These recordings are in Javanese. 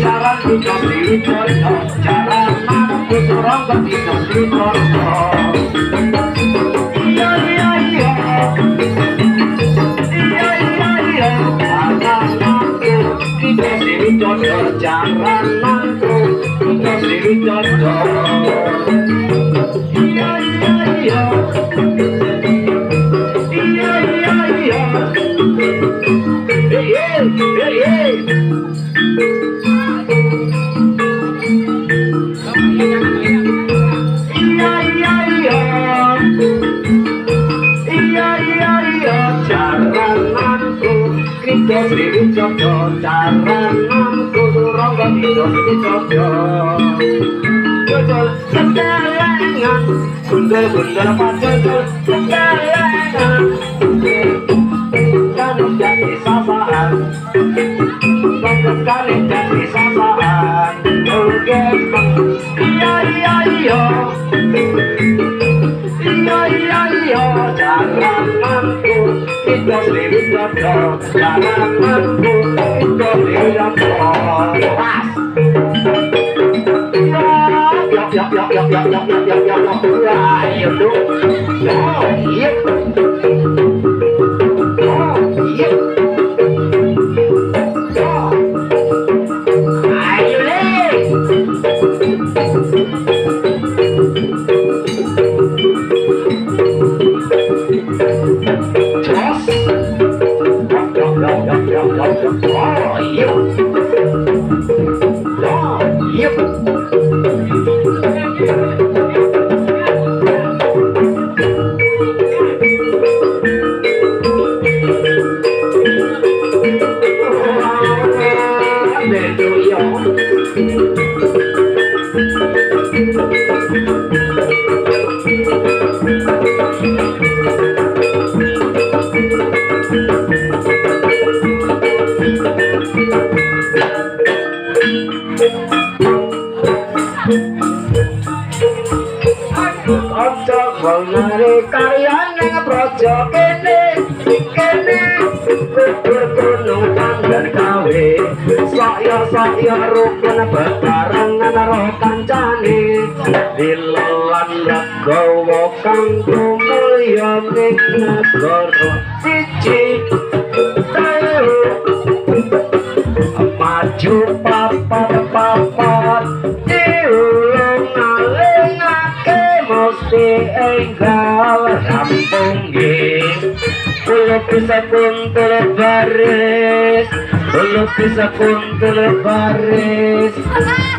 Jaran Kita Sriwijoyo, jarananku Turangga Kita Sriwijoyo. Iya iya iya. Iya iya iya. Jarananku Kita Sriwijoyo, jarananku Kita Sriwijoyo. Iya iya iya. Iya iya iya. Hey hey hey hey. Iya iya iya. Iya iya iya. Jarananku Kita Sriwijoyo, jarananku Turangga Kita Sriwijoyo. Jojol setelengan, gundul-gundul pajojol setelengan. Kanu dadi sasaan, kali dadi sasaan. Oke, iya iya iya. Iya iya iya, jarananku Kita Sriwijoyo, jarananku Kita Sriwijoyo. Pas. Ya ya ya ya ya ya ya ya ya ya. Ayo dong. Yo, iya. Yo, iya. Yo. Ayo le. Jos. Yo yo yo yo yo yo. Oh, iya. Yo, iya. Aja ngenare karyane praja kene kene kubur gunung tanggan gawe saya saya rukun bebarengan karo kancane dilelan legawa kang tumulya ning negara siji telu maju papat papat diulung alungake mesti enggal rampung nggih. Kula bisa kuntul baris, kula bisa kuntul baris,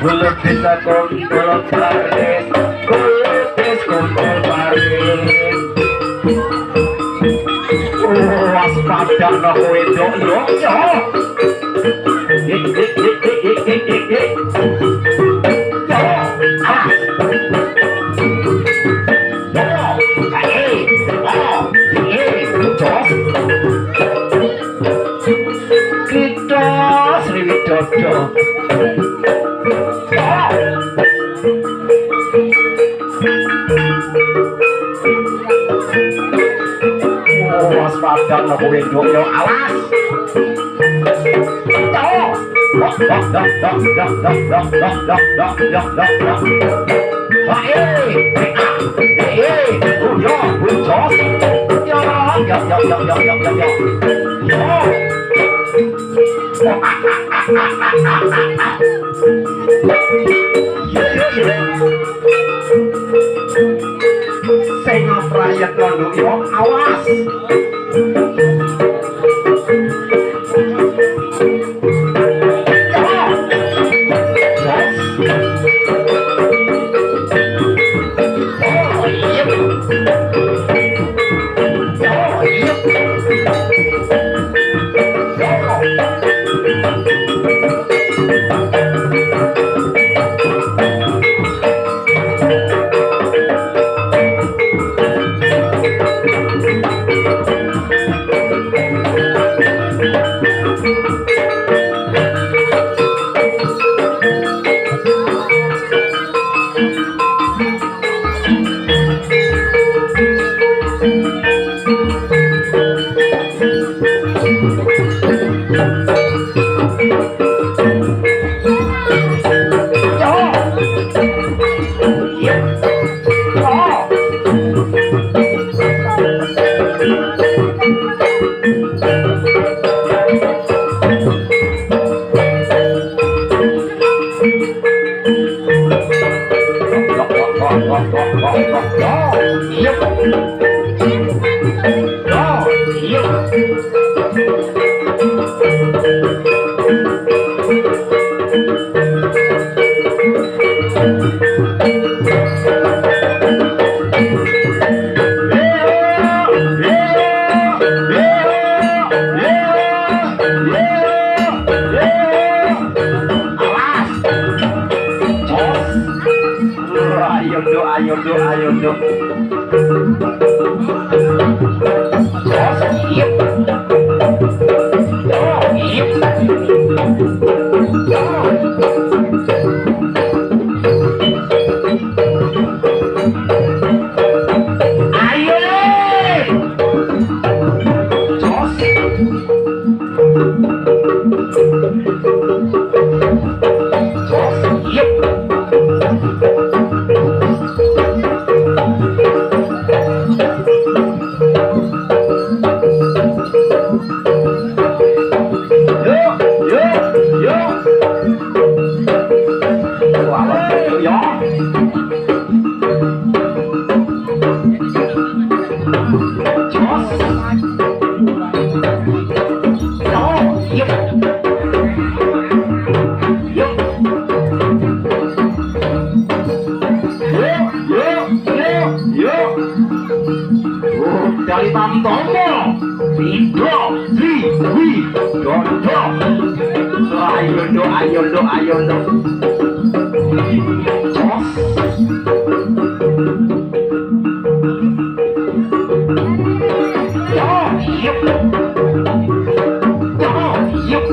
kula bisa kuntul baris, kula bisa kuntul baris. Oh, waspada no kowe nduk yo yo. Hei hei hei hei hei hei hei. Yo, awas. Yo, hey, oh, hey, jos. Kita Sriwidodo. Yo. Oh, waspada no kowe nduk yo, awas. Yo. Dok dok dok dok dok dok dok dok dok dok dok dok dok. Eh, eh, ah, eh, eh, oh yo, oh jos. Yo, yo, yo, yo, yo, yo, yo, yo. Yo. Yo, yo, yo. Sing prayekna nduk yo, awas. Yo. Jos. Oh, iya. Oh, iya. Yo. Nduk. Jos, yep. Yo, yep. Yo. Ayo. Jos. Jos, yep. Yo, yo, yo. Wah, yo. Jos. Yo, yep. Yep. Yo, yo, yo, yo. Oh, dari Tamtomo. Tiga, tri, wi, dondo. Ayo do, ayo do, ayo do. Jos. Yo, yep. Yo, yep.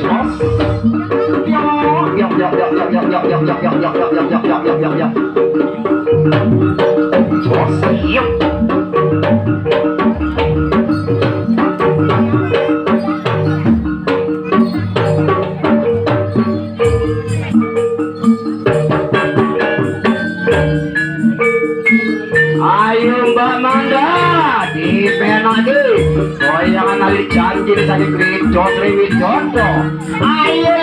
Jos. Yo, yo, yo, yo, yo, yo, yo, yo, yo, yo, yo, yo, yo, yo, yo, yo. Jos, yep. Ayo Mbak Manda, dipenake. Goyangan ali janji saking Gereja Sriwijoto. Ayo.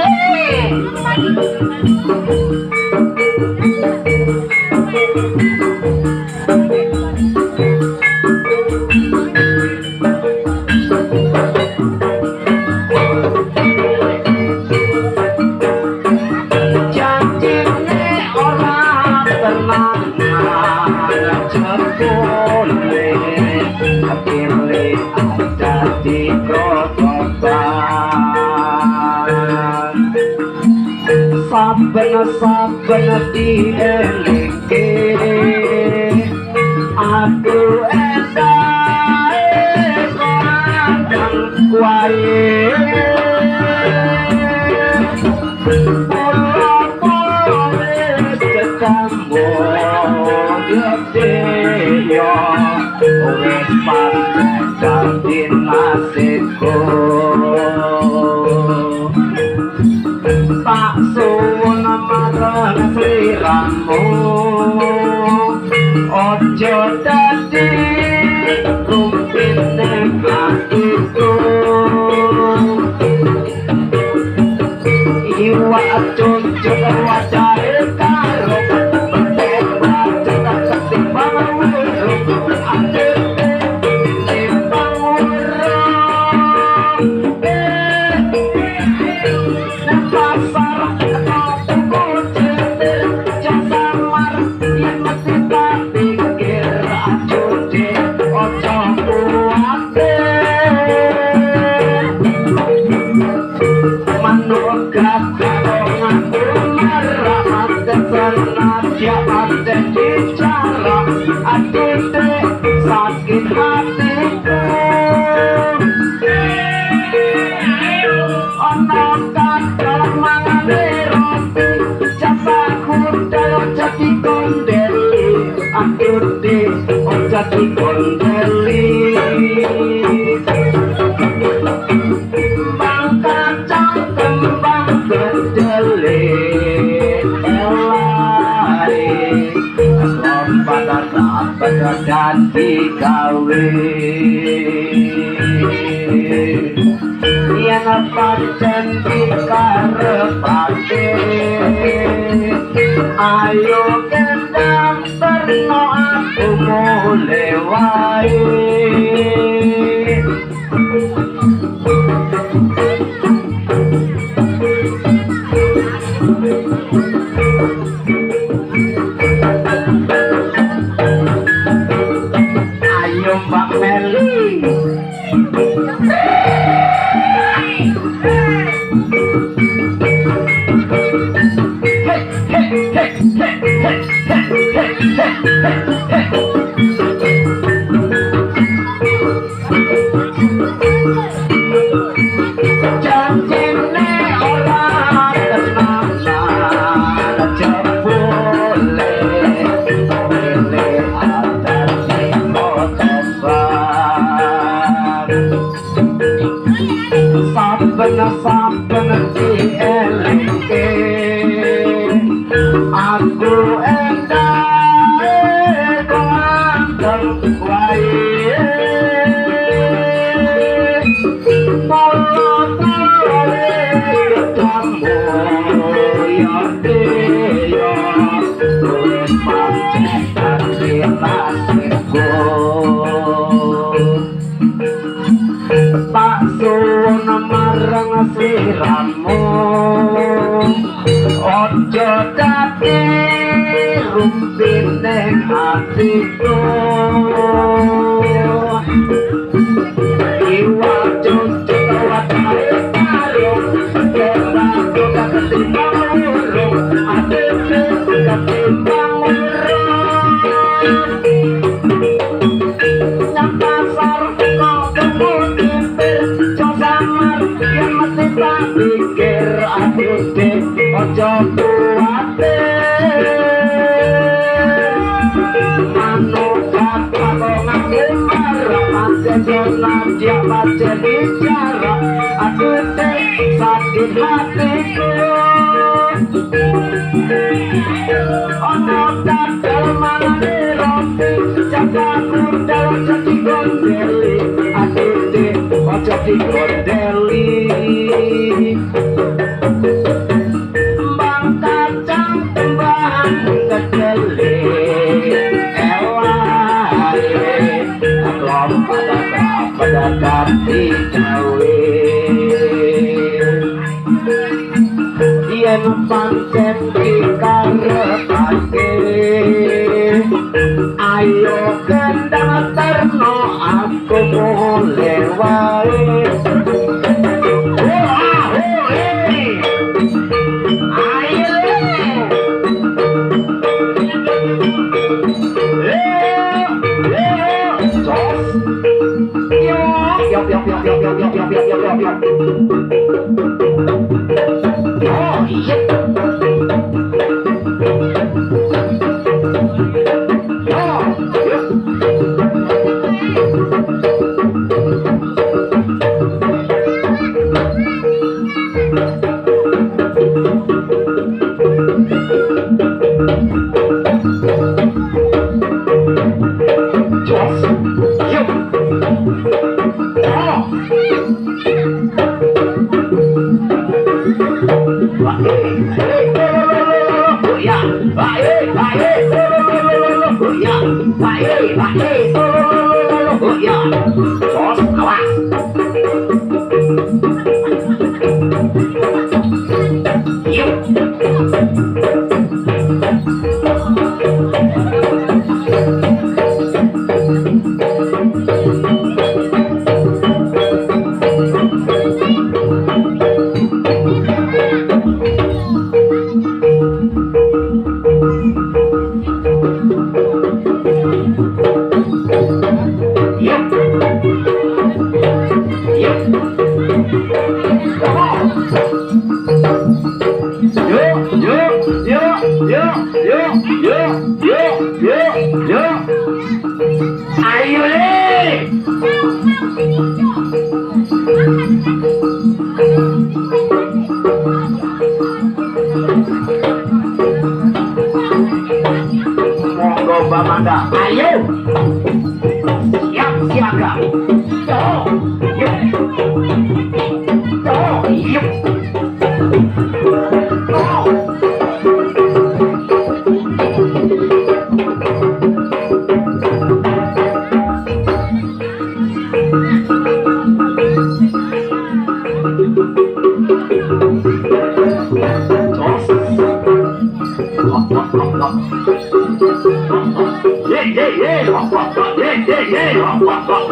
Janjine ora tenanan jebule akhire dadi krotokan. Saben-saben dielingke aku endae kandang kuwae. Wis pancen dadi nasibku. Tak suwun marang sliramu, aja dadi rumpine atiku. Iwak cucuk wajahe karo petek wajah ketimbang wurung atiku timbang wurung. Nang pasar tuku cetir jasa samar yen mesti tak pikir ajude aja kuwatir. Manuk gagal ngaku marah senadyan ate dicara atite sakit hatiku. Ana kadal mangane roti jasa kudal aja dikondeli atute aja dikondeli. Kembang kacang kembang kedele elai lompat rapat dadi gawe. Yen pancen dikarepake ayo kendang terno aku mule wae. Ayo Mbak Meli. Hey, hey, hey, hey. Janjine ora tenanan jebule milih atase motoban saben-saben dielingke aku endahe kok wae tak suwun marang sliramu aja dadi rumpine atiku iwa cucuk watahe karung kembang ketimbang urung atine ketimbang urung nyang pasar kok temu timpir samar yen mesti tak pikir aduh dik aja kuwatir manut kata kok ngaku marah pancen dia pancen bicara aduh dik sakit hatiku ana dadal mangane roti jaga kudal aja digondeli aduh dik aja digondeli kembang kacang kembang kedele ewae lompat pada dadi gawe yen pancen dikarepake ayo kendang terno aku mulih wae. Oh iya. Oh, iya. Jos. Yuk. Oh. Ayo le. Monggo Mbak Manda. Ayo. Siap siaga. Yo. Yo. Yo. Yo.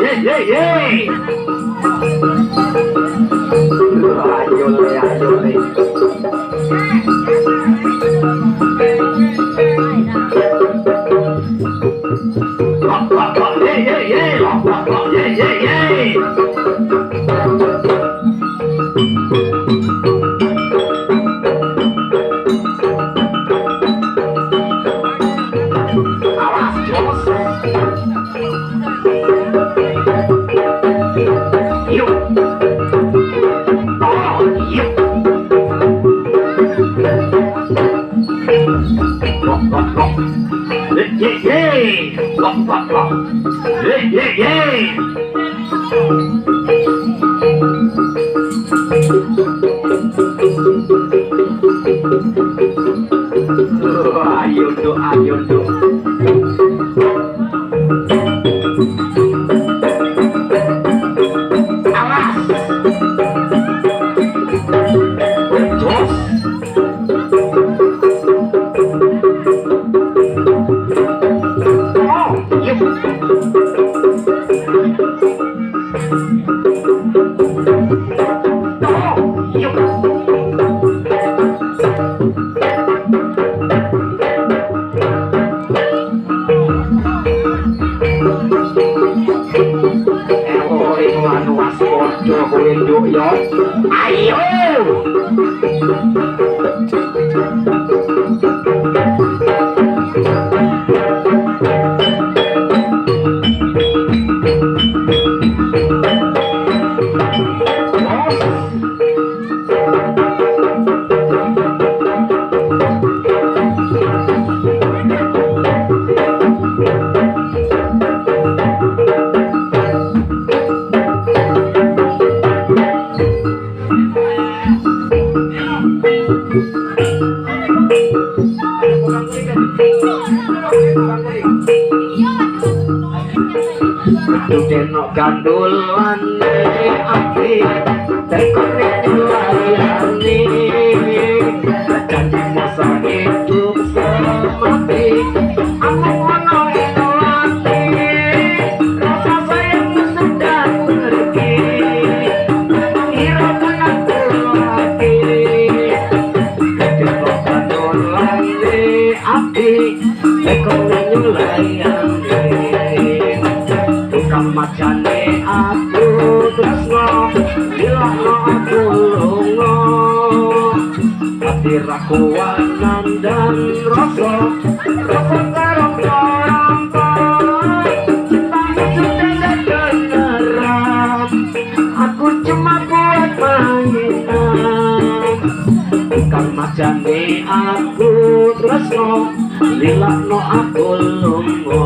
Yeah, yeah, yeah. Ayo le, ayo le. Yuk. Oh, yuk. Lok, lok, lok. Ye, ye, ye. Lok, lok, lok. Ye, ye, ye. Ayo nduk, ayo nduk. Awas. Jos. Oh, yuk. Oh, yuk. Kowe nduk ya. Ayo. Denok gandulane ati tekone nyulayani janji masa hidup semati amung ana ing ati rasa sayangmu sudah pergi menghiraukan aku lagi. Denok gandulane ati tekone nyulayani macane aku tresno lilakno aku lunga ati ra kuat nandang rasa rasa karang-karang cintamu sudah gak beneran aku cuma buat mainan bukan macane aku tresno lilakno aku lunga.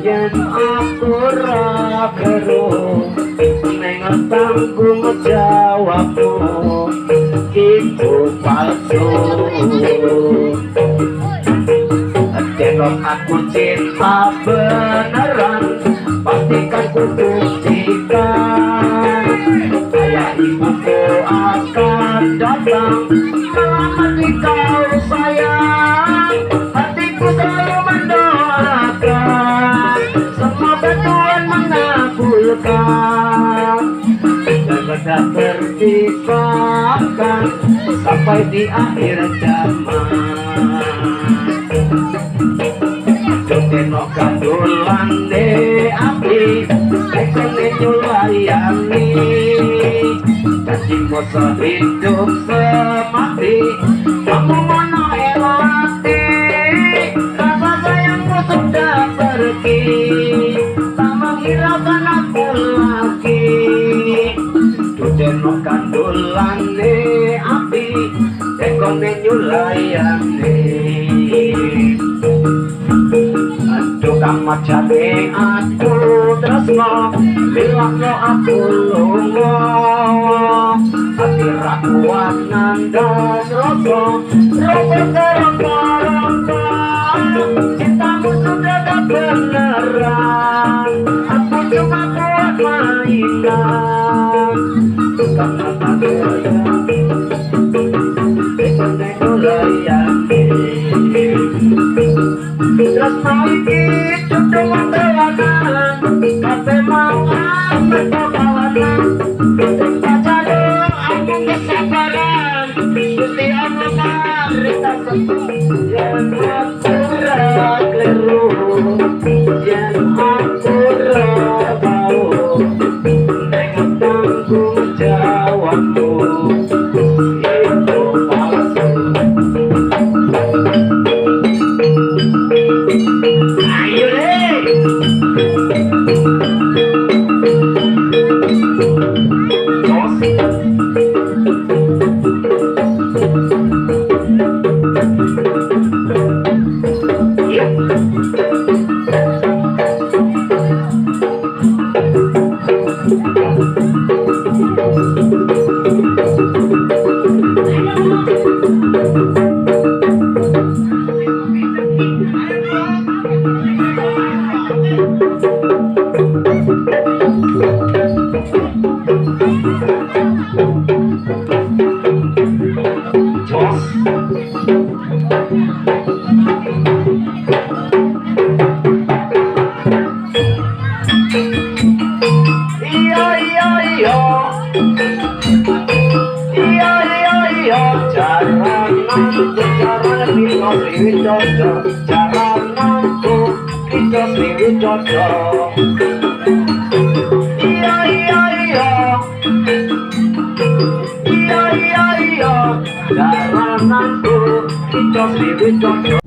Yen aku ra kleru ning tanggung jawabmu iku palsu. Denok aku cinta beneran pastikan ku buktikan ayah ibuku akan datang melamar kau sayang hatiku selalu mendoakan semoga Tuhan mengabulkan jangan tak terpisahkan sampai di akhir zaman. Denok gandulane ati tekone nyulayani janji masa hidup semati kamu ngono elati rasa sayangmu sudah pergi tak menghiraukan aku lagi. Denok gandulane ati tekone nyulayani tukang macane aku tresno lilakno aku lunga ati ra kuat nandang rasa rasa karang-karang cintamu sudah gak beneran aku cuma buat mainan tukang macane tekone nyulayani tresno iki dudu wong kabeh mau mergo kawanan pacaran aku kesabaran Gusti Allah paring yen Iya iya iya. Iya iya iya, jarananku jaran Krishna Sriwijojo, jarananku Krishna Sriwijojo. Iya iya iya. Iya iya iya, jarananku Krishna Sriwijojo.